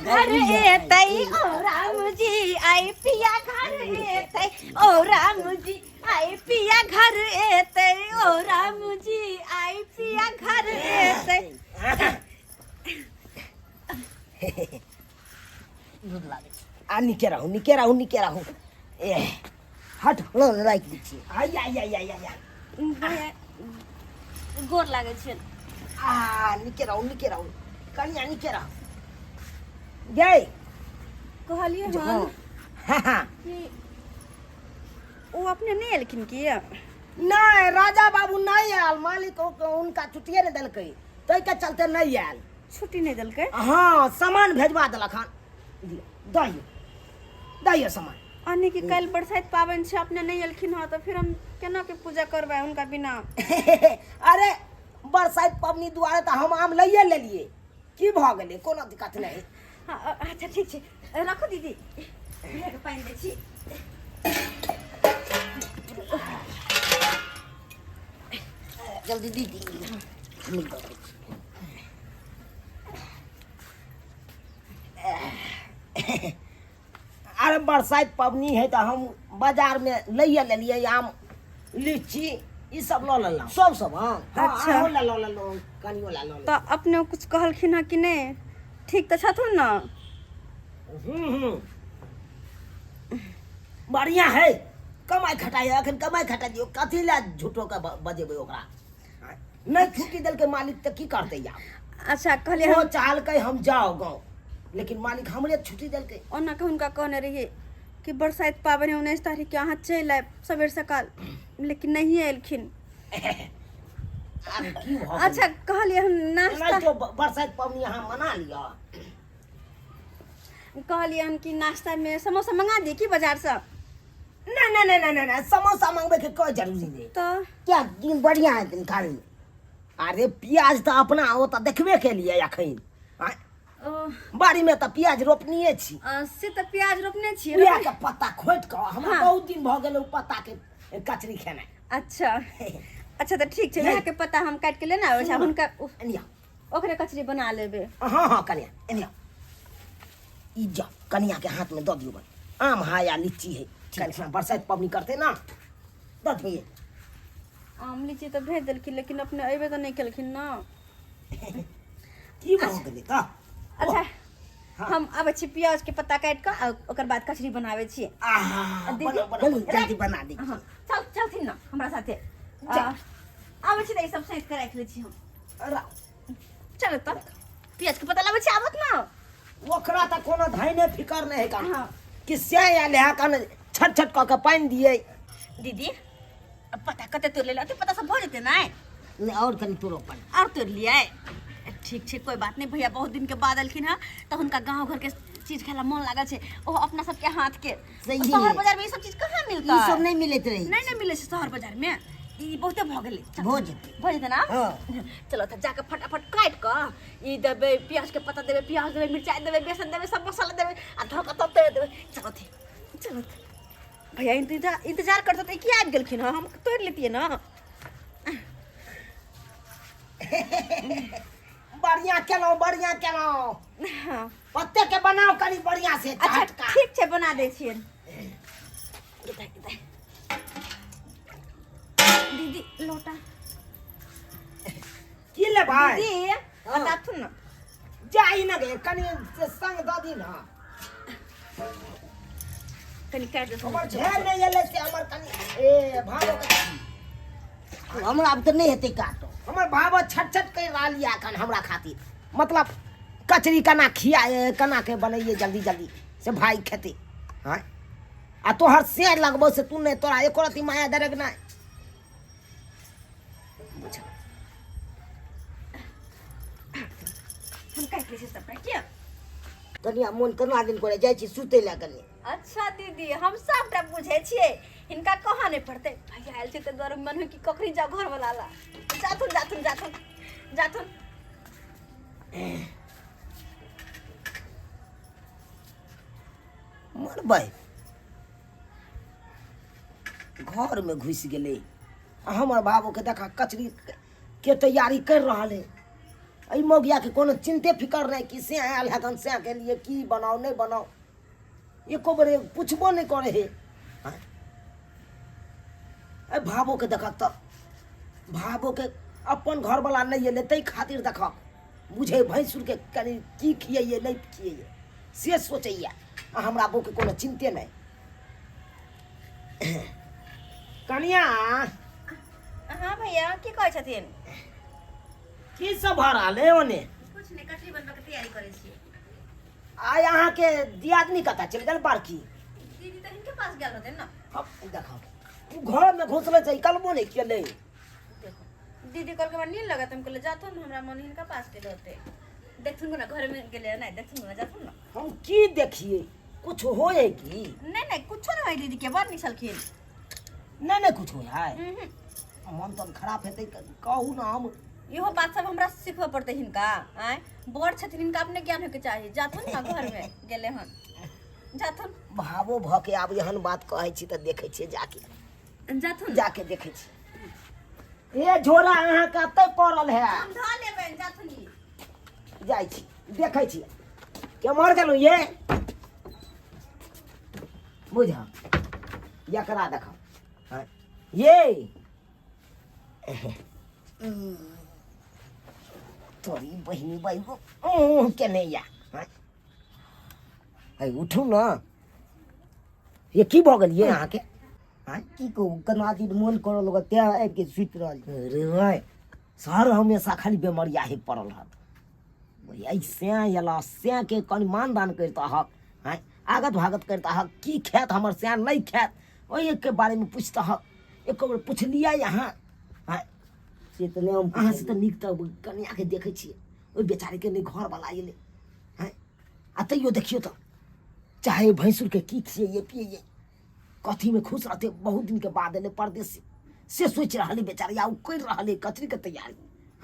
घर एतै ओ राम जी आई पिया घर एतै ओ राम जी आई पिया घर एतै ओ राम जी आई पिया घर एतै। दूध लागै छै। आ नीके रहू, नीके रहू, नीके रहू। ए हट लो राखि दै छियै। आइ आइ आइ आइ आइ। गोर लागै छै। आ नीके रहू, नीके रहू कनिया, नीके रहू गै। कहलियै हन हाँ हाँ कि ओ अपने नहि एलखिन की? नहि, राजा बाबू नहि आयल। मालिक हुनका छुट्टिए नहि देलकै, ताहिके चलते नहि आयल। छुट्टी नहि देलकै? हाँ, सामान भेजवा देलक हन। दियौ, दहियौ, दहियौ सामान। यानी कि काल्हि बरसाइत पाबनि छै, अपने नहि एलखिन हँ तऽ फिर हम केना के पूजा करबै हुनका बिना? अरे बरसाइत पबनी दुआरे तऽ हम आम लैए लेलियै। की भऽ गेलै? कोनो दिक्कत नहि। हाँ, अच्छा ठीक छै, रखू दीदी, भैयाके पानि दै छी। जल्दी दीदी, हम दऽ दै छी। अरे बरसाइत पबनी है तऽ हम बाजारमे लैए लेलियै आम, लीची, ई सब लऽ लेलहुँ सब सब। हाँ। अच्छा। अहूँ लए लऽ लेलहुँ, कनियो लए लऽ लेलहुँ। तऽ अपने कुछ कहलखिन हँ कि नहि? ठीक तऽ छथुन ने? हूँ, बढ़िआँ है। कमाइ खटाइ अखन कमाइ खटाइ दियौ। कथी लए झूठो के बजेबै ओकरा? नहि छुट्टी देलकै मालिक तऽ की करतै आब? अच्छा कहलियै ओ हम चाहलकै हम जाओ गाँव, लेकिन मालिक हमरे छुट्टी देलकै। ओना के हुनका कहने रहियै कि बरसाइत पाबनि है 19 तारीख के, अहाँ चलि आयब सबेर सकाल, लेकिन नहिए एलखिन। आब की भऽ गेलै? अच्छा कहलियै हम नाश्ता नहि तो बरसाइत पबनी अहाँ मना लिअ। कहलियै हन कि नाश्तामे समोसा मंगा दी की बाजारसँ? नहि नहि नहि नहि नहि, समोसा मंगबैके कोइ जरूरी नहि। तऽ क्या दिन बढ़िया हेतनि खायमे। अरे प्याज तऽ अपना ओतऽ देखबे केलियै अखन। आँय, ओ बाड़ी मे तऽ प्याज रोपनिए छी। से तऽ प्याज रोपने छियै। उएह के पत्ता खोटि कऽ हमरा बहुत दिन भऽ गेल ओ पत्ता के कचरी खेनाइ। अच्छा अच्छा, तऽ ठीक छै, अहाँके पत्ता हम काटि के लेने आबै छी आ हुनका एनिया ओकरे कचरी बना लेबै। हाँ हाँ, कनिया एनिया, ई जा कनिया के हाथ में दऽ दियौ। बन आम है या लीची है, काल्हि बरसाइत पबनी करते ना, दऽ दियौ। आम लीची तऽ भेज देलखिन, लेकिन अपने अयबे तऽ नहि केलखिन ने। की भऽ गेलै तऽ? अच्छा हम आबै छी, प्याज के पत्ता काटि कऽ आ ओकर बाद कचरी बनाबै छी। आहा, दीदी, बनाउ, बनाउ। चलू, जल्दी बना दै छी। हाँ, चल चलथिन ने हमरा साथे। आबै छी तऽ ई सब सैंत कऽ राखि लै छी हम। चलो तऽ प्याज के पत्ता लाबै छी, आबत ना। ओकरा तऽ कोनो धैने फिकर नहि है का हाँ। कि से आयल है कन छट छट कऽ के पानि दियै। दीदी, पत्ता कते तोड़ि लेले? ओते पत्ता सब भऽ जेतै नहि? नहि, आओर कनि तोड़ो पड़ै। आओर तोड़ि लियै। ठीक छै, कोइ बात नहि। भैया बहुत दिनके बाद एलखिन हँ तऽ हुनका गाँव घरके चीज खाय ला मन लागल छै, ओहो अपना सबके हाथ के। सही। शहर बाजार में ई सब चीज कहाँ मिलता? ई सब नहि मिलैत रहै। नहीं नहीं, मिले छै शहर बाजार में। ई बहुते भऽ गेलै। भऽ जेतै। भऽ जेतै ना? हाँ। चलो तऽ जाके फटाफट काटि कऽ ई देबै, प्याज के पत्ता देबै, प्याज देबै, मिरचाइ देबै, बेसन देबै, सब मसाला देबै आ धऽ कऽ तब तैर देबै। चलो थे, चलो थे। भैया इंतजार इंतजार करते तऽ की आबि गेलखिन हँ, हम तोड़ि लेतियै ना। बढ़िया केलहुँ, बढ़िया केलहुँ। हाँ। पत्ते के बनाउ कनि बढ़िया से। अच्छा। चटका। ठीक छै, बना दै छियै। दीदी, लोटा। की लेबै? दीदी, हाँ। बताथुन ना। जाई न गे, कनि से संग दऽ दी ना। कनि काटि देथुन। हमर झेल नहि एलै से हमर कनि ए भावो के। हमरा आब तऽ नहि हेतै काटो। हमर भावो छट छट करि रहल यऽ एखन हमरा खातिर, मतलब कचरी केना खिया, केना के बनैयै जल्दी जल्दी से भाई खेतै। हाँ, आ तोहर से लगबो से तू नहि, तोरा एको रत्ती माया दरक नहि। बुझ, हम काटि लै छियै सबटा किया। कनिया, मोन केना दिन करे, जाइ छी सुतै लए कनि। अच्छा दीदी, हम सबटा बुझै छियै, हिनका कहाँ नहि पड़तै। भैया आयल छै तऽ दुआरे मन होइ कि कखनी जाउ घर वाला ला। जाथुन जाथुन जाथुन जाथुन। मरबै, घरमे घुसि गेलै आ हमर बाबूके देखा, कचरी के तैयारी कर रहल है। एहि मौगियाके कोनो चिन्ते फिकर नहि कि से आयल हतन से के लिए की बनाउ नहि बनाउ एको बेर पुछबो नहि करै हे आँय? एहि भावोके देखक तऽ भावोके अपन घरवला नहि एलै ताहि खातिर देखक बुझै भैंसुरके कनि की खियैयै नहि खियैयै से सोचैए आ हमरा बौके कोनो चिन्ते नहि कनिया हाँ भैया की कहै छथिन की सब भऽ रहल है ओने कुछ नहि कचरी बनबऽ के तैयारी करै छी आइ अहाँके दियादनी कतऽ चलि गेल बड़की दीदी तऽ हिनके पास गेल रहथिन ने हम देखो ओ घरमे घुसले छै कलबो नहि केलै देखो दीदी कहलकै हमरा नींद लगत हम कहलियै जाथुन हमरा मन हिनका पास गेल होते देखथुन ने घर में गेलै नहि देखथुन ने जाथुन ने हम की देखिए कुछ होए की नहीं नहीं कुछो नहीं होय दीदी के बड़ नीक छलखिन नहि नहि कुछ होए है उहुं। मन तन खराब हेतै कहू ने हम इहो बात सब हमरा सिखबऽ पड़तै हिनका आँय बड़ छथिन हिनका अपने ज्ञान होइके चाही जाथुन ने घरमे गेलै हन जाथुन भावो भऽ के आब एहन बात कहै छी तऽ देखै छियै जाके जाथुन जाके देखै छी ए झोरा अहाँ कतऽ पड़ल है हम धऽ लेबै जाथुन ई। जाइ छी देखै छी केम्हर गेलहुँ ये बुझ एकरा देख ये तोरी बहिनी बहिनी के नहि या है उठू ने ये की भऽ गेल ये अहाँके आँय की कहू केना दिन मोन करऽ लगल तेँ आबि के सुति रहल छी। अरे भाय सर हमेशा खाली बेमरिया ही पड़ल रहत ऐसे अयला सैके कनि मानदान करितहक आँय आगत भागत करितहक की खायत हमर सैन नहि खायत ओहिके बारेमे पुछतहक एको बेर पुछलियै अहाँ आँय से तऽ नहि हम अहाँसँ तऽ नीक तऽ कनिआँके देखै छियै ओहि बेचारीके नहि घरवला अयलै आँय आ तैयो देखियौ तऽ चाहे भैंसुरके की खियैयै पियैयै कथीमे खुश रहतै बहुत दिनके बाद एलै परदेसी से सोचि रहल है बेचारी आ ओ करि रहल है कथीके तैयारी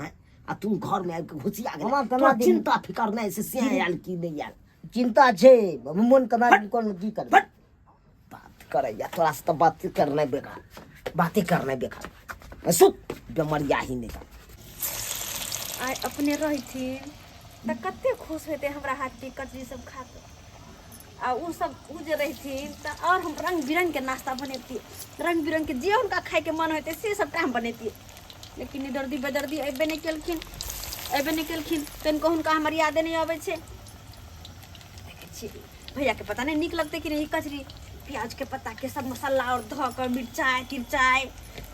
हैं आ तू घरमे आबि कऽ घुसिया गेल हमरा केना तोरा दिन- चिंता फिकर नहि से से आयल कि नहि आयल चिंता छै मोन केना दिन कोन की करबै बट बात करैया तोरा से तऽ बात करनाइ बेकार बाते करनाइ बेकार सुत बेमरिया ही नहि आइ अपने रहिथिन तऽ कते खुश होइते हमरा हाथके कचरी सब खा कऽ आ ओ सब ओ जे रहिथिन तऽ आओर हम रङ्ग बिरङ्गके नाश्ता बनेतियै रङ्ग बिरङ्गके जे हुनका खाइके मन होइतै से सबटा हम बनेतियै लेकिन ई दर्दी बेदर्दी अयबे नहि केलखिन अयबे नहि केलखिन तनिको हुनका हमर यादे नहि अबै छै देखै छियै भैयाके पता नहि नीक लगतै कि नहि ई कचरी प्याजके पत्ताके सब मसाला आओर धऽ कऽ मिरचाइ तिरचाइ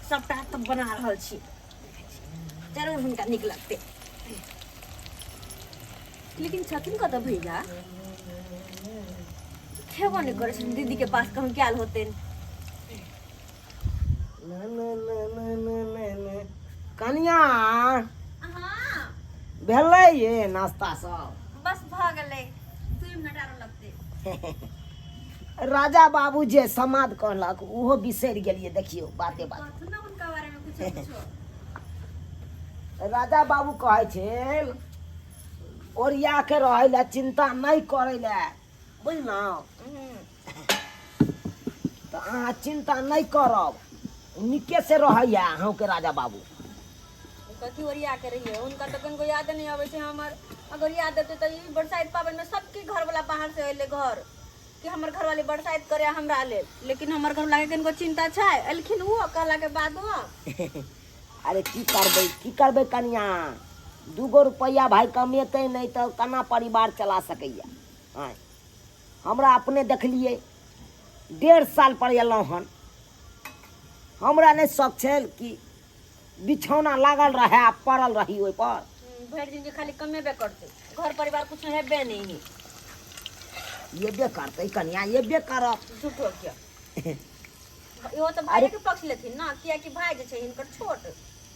सबटा तब बना रहल छी देखै छियै जरूर हुनका नीक लगतै लेकिन छथिन कतऽ भैया खेबो नहि करै छथिन दीदी के पास कहूँ गेल होते कनिया हाँ भेलै ये नाश्ता सब बस भऽ गेलै 2 मिनट आरो लगतै राजा बाबू जे समाद कहलक ओहो बिसरि गेलियै देखियौ बाते बात कहथुन ने हुनका बारे में कुछो कुछो राजा बाबू कहै छै ओरिया के रहै लए चिंता नहि करै लए बुझलहुँ तऽ अहाँ चिंता नहि करब नीके से रहैया अहूँके राजा बाबू कथी ओरिया के रहिए हुनका तऽ कनिको याद नहि अबै छै हमर अगर याद अतै तऽ ई बरसाइत पाबनिमे सबके घरवला बाहर से अयलै घर कि हमर घरवाली बरसाइत करे हमरा लेल लेकिन हमर घरवाला के कनिको चिंता छै एलखिन ओ कहला के बादो अरे की करबै की करबै कनिया दूगो रुपैआ भाय कमेतै नहि तऽ केना परिवार चला सकैया आँय हमरा अपने देखलियै 1.5 साल पर एलहुँ हन हमरा नहि शौक छल कि बिछौना लागल रहै आ पड़ल रही ओहिपर भरि दिन के खाली कमेबे करतै घर परिवार कुछ हेबे नहीं एबे करतै कनिया एबे करत झूठो के इहो तऽ भाइये के पक्ष लेथिन ना कियाकि भाई जे छै हिनकर छोट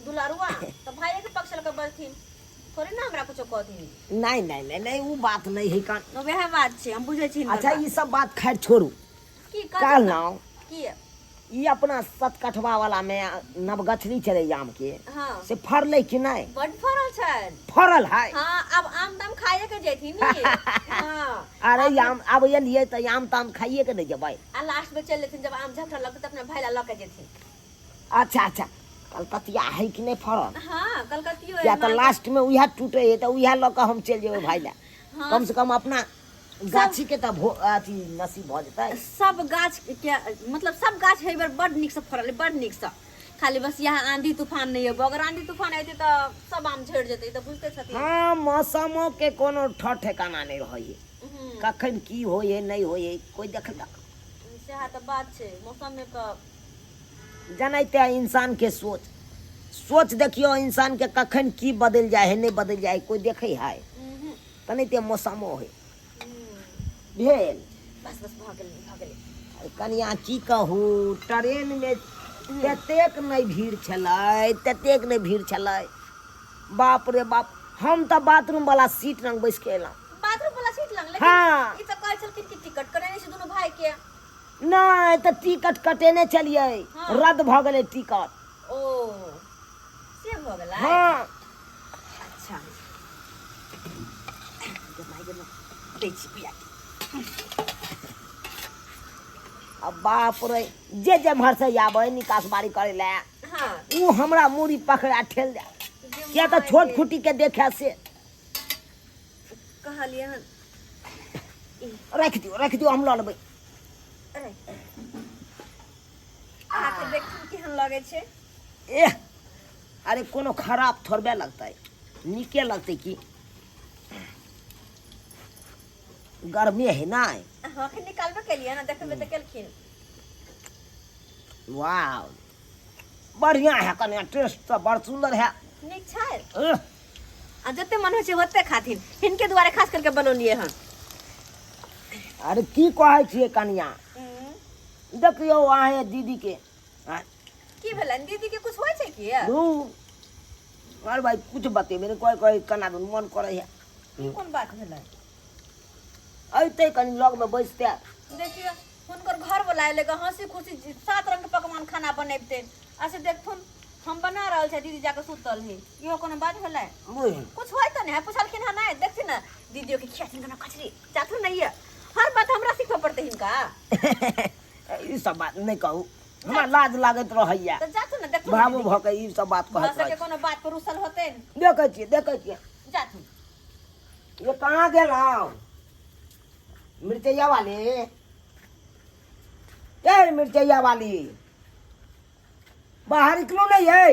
दुलारुआ तऽ भाइये के पक्ष लऽ कऽ बजथिन थोड़े ना हमरा कुछो कहथिन नहि नहि नहि नहि ओ बात नहि है कन वएह बात छै हम बुझै छी हिनकर अच्छा बात। ई सब बात खैर छोड़ू की कहथिन कहलहुँ की ई अपना सतकठवा वाला में नवगछली छलै आम के हाँ से फड़लै कि नहि बड फड़ल छनि फड़ल है हाँ अब आम ताम खाइए के जैथिन नी हाँ अरे आम आब एलियै तऽ आम ताम खाइए के नहि जेबै आ लास्ट में चलि जेथिन जब आम झखड़ लगतै तऽ अपना भाई ला लऽ के जेथिन अच्छा अच्छा कलकतिया है कि नहि फड़ल? हाँ, कलकतियो है। किया तऽ लास्ट में उएह टूटे है, तऽ उएह लऽ कऽ हम चलि जेबै भाय लए। हाँ। कम से कम अपना गाछी के तऽ अथी नसीब भऽ जेतै। सब गाछ के मतलब सब गाछ है बेर बड नीक से फड़ल है, बड नीक से। खाली बस यहाँ आंधी तूफान नहीं है। अगर आंधी तूफान आते तऽ सब आम झड़ जेतै, तऽ बुझते छथिन। हाँ, मौसमो के कोनो ठर ठेकाना नहि रहै है, कखन की होइ है नहि होइ है कोइ देखलक? सएह तऽ बात छै मौसम में तऽ। जनैते इंसान के सोच सोच देखियौ, इंसान के कखन की बदलि जाइ है नहि बदलि जाइ है कोइ देखै है? तनैते मौसमो है भेल। बस बस, भऽ गेल, भऽ गेल। अरे कनिया, की कहू, ट्रेन में ततेक नहि भीड़ छलै, ततेक नहि भीड़ छलै, बाप रे बाप। हम तऽ बाथरूम वाला सीट लग बैस के एलहुँ। बाथरूम वाला सीट लग? लेकिन हाँ। ई तऽ कहै छलखिन कि टिकट करेने छै दुनू भाई के। नहि तऽ टिकट कटेने छलियै। हाँ। रद्द भऽ गेलै टिकट। ओ, से भऽ गेलै? हाँ। अच्छा गे माय गे माय, दै छी भैया के। आ बाप रे, जे जेम्हर से आबै निकास बारी करै लए, उ हमरा मूड़ी पकड़ा ठेल दे। गे किया तऽ माय छोट गे। खुटी के देखे से। कहलियै हन। राखि दियौ, राखि दियौ, हम लऽ लेबै। अरे, अहाँके देखू केहन लगै छै। एह, अरे कोनो खराब थोड़बे लगतै, नीके लगतै। की गर्मी है ना। हाँ, अखन निकालबे केलियै ने, देखबे तऽ केलखिन। वाह, बढ़िया है कनिया, टेस्ट तऽ बड़ सुंदर है। नीक छै? एह, आ जते मन होइ छै ओते खाथिन। हिनके दुआरे खास करके बनौलियै हन। अरे की कहै छियै कनिया, देखियौ अहें दीदी के आँय, की भेलनि दीदी के? कुछ होइ छै की? धू, अरे भाई, कुछ बतेबे नहि कोइ कोइ, केना दुनू मन करै है। ई कोन बात भेलै? अइतै कनि लगमे बैसते। देखियौ, हुनकर घर वाला एलै ग, हंसी खुशी सात रंग के पकवान खाना बनेबते, आ से देखथुन हम बना रहल छै, दीदी जाके सुतल है। इहो कोनो बात भेलै? बुझ। कुछ होय तऽ नहि पुछलखिन हँ? नहि देखथिन ने, दीदियो के खियाथिन केना कचरी जाथुन। नहीं ये हर बात हमरा सीखऽ पड़तै हिनका। ई सब बात नहि कहू, हमरा लाज लागैत रहैया। तऽ जाथुन ने, देखथुन ने। भावो दीदी भऽ के ई सब बात भऽ कहैत सके रहै। कोनो बात पर रुसल होतै। देखै छियै, देखै छियै। जाथुन। ये कहाँ गेलहुँ मिर्चैया वाली? ए मिर्चैया वाली, बाहर निकलू नहीं है।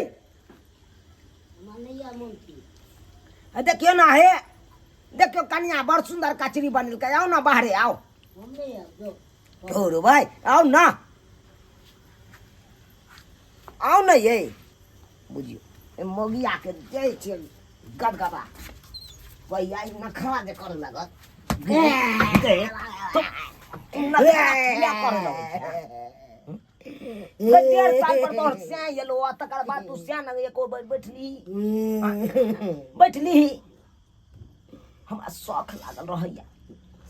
देखियौ ना, हे देखियौ, कनिया बड़ सुंदर कचरी बनेलकै। आउ ना बाहरे आउ। छोड़ू भाई, आउ ना, आउ ना। ये बुझियौ, ए मौगिया के दै छियै गदगदा भैया, ई नखरा जे करे लागत गे, गे, तो नखरा किया करे लगै छै? गे, 1.5 साल पर तोहर स्याह एलो आ तकर बाद तू स्याह लग एको बेर बैठली बैठली? हमरा शौख लागल रहैया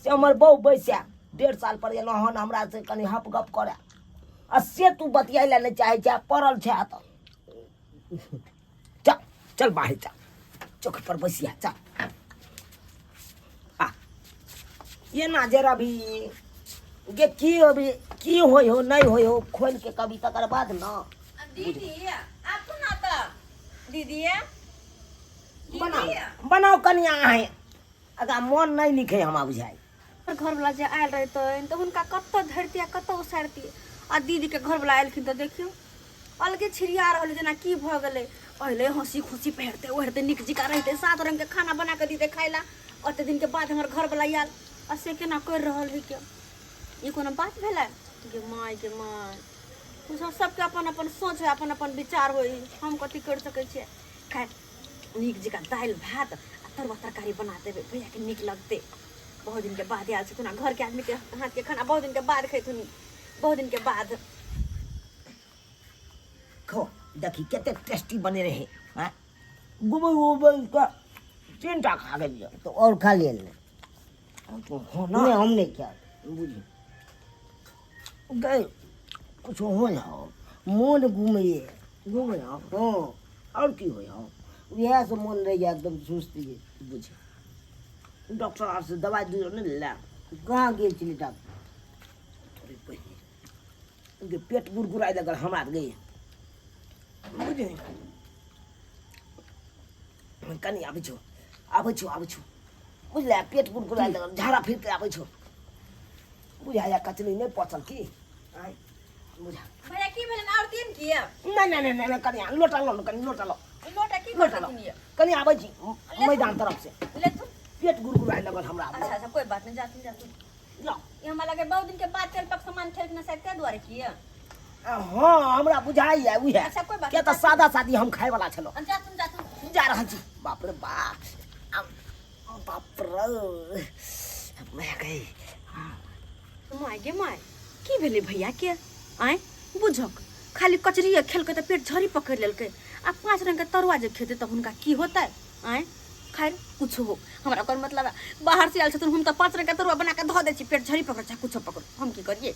से हमर बहू बैसै, 1.5 साल पर एलहुँ हन, हमरा से कनि हप गप करै, आ से तू बतियाइ लए नहि चाहै छै, पड़ल छै। तऽ चल चल, बाहर चल, चौकी पर बैसिया, चल। आ एना जे रवि गे, की अभी की होइ हो नहि होइ हो, खोलि के कभी तकर बाद न। दीदी, आबू ना तऽ दीदी। बनाउ बनाउ कनिया अहें, अगर मन नहि नीक है हमरा बुझाइ। घरवला जे आयल रहितनि तऽ हुनका कतऽ धरितियै आ कतऽ उसारितियै? आ दीदीके घरवला एलखिन तऽ देखियौ अलगे छिड़िया रहल, जेना की भऽ गेलै। पहिले हँसी खुशी पहिरतै ओढ़तै, नीक जकाँ रहितै, सात रङ्गके खाना बना कऽ दितै खाय लए। ओते दिनके बाद हमर घरवला आयल, आ से केना करि रहल है के? ई कोनो बात भेलै? गे माय, गे माय, ओ सबके अपन अपन सोच है, अपन अपन विचार होइ, हम कथी करि सकै छियै? खैर, नीक जकाँ दालि भात आ तरुआ तरकारी बना देबै, भैयाके नीक लगतै। बहुत दिनके बाद आयल छथुन, आ घरके आदमीके हाथके खाना बहुत दिनके बाद खैथुन, बहुत दिनके बाद। खो, देखी कते टेस्टी बने रहे। हाँ, गोबर गोबर का तीन टा खा गेलियै। तो और खा लिए ने? तो हो ना। नहीं, हम नहीं खाए। बुझी गए, कुछ हो ना हो। मोन घूमिए। घूमे हो? हाँ। और की हो हो? इएह से मोन रही एकदम सुस्ती। बुझी, डॉक्टर आर से दवाई दियो नहीं ले? कहाँ गेल छली डॉक्टर? थोड़ी पहिले गे पेट गुड़गुड़ाइ लगल हमरा गई। बुझली कनि आबै छौ आबै छौ आबै छौ बुझले पेट गुड़गुड़ाय लगल झाड़ा फिर के आबै छौ बुझाया कचरी नहि पचल की आँय बुझा भैया की भेलन और दिन किया नहि नहि नहि नहि कनि लोटा लो कनि लोटा लो लोटा की लोटा लो करथिन ये कनि आबै छी मैदान तरफ से ले तू पेट गुड़गुड़ाय लगल हमरा अच्छा अच्छा कोई बात नहीं जातुन जातुन लो ये हमरा लगे बहुत दिन के बाद तेल पक सामान खेल ना शायद ताहि दुआरे किया हाँ हमरा बुझाइए उहे अच्छा, कोई बात किया तऽ नहीं। सादा सादी हम खाय वाला छलहुँ जातुन जातुन जा रहल छी बाप रे बाप बाप रे मैं गई माय गे माय की भेलै भैया के आँय बुझक खाली कचरिए खेलकै तऽ पेट झड़ी पकड़ि लेलकै आ पाँच रंगके तरुआ जे खेतै तऽ हुनका की होतै आँय खैर कुछो हो हमरा ओकर मतलब बाहर से आयल छथिन हम तऽ पाँच रंगके तरुआ बना कऽ धऽ दै छी पेट झड़ी पकड़ चाहे कुछो पकड़ हम की करियै।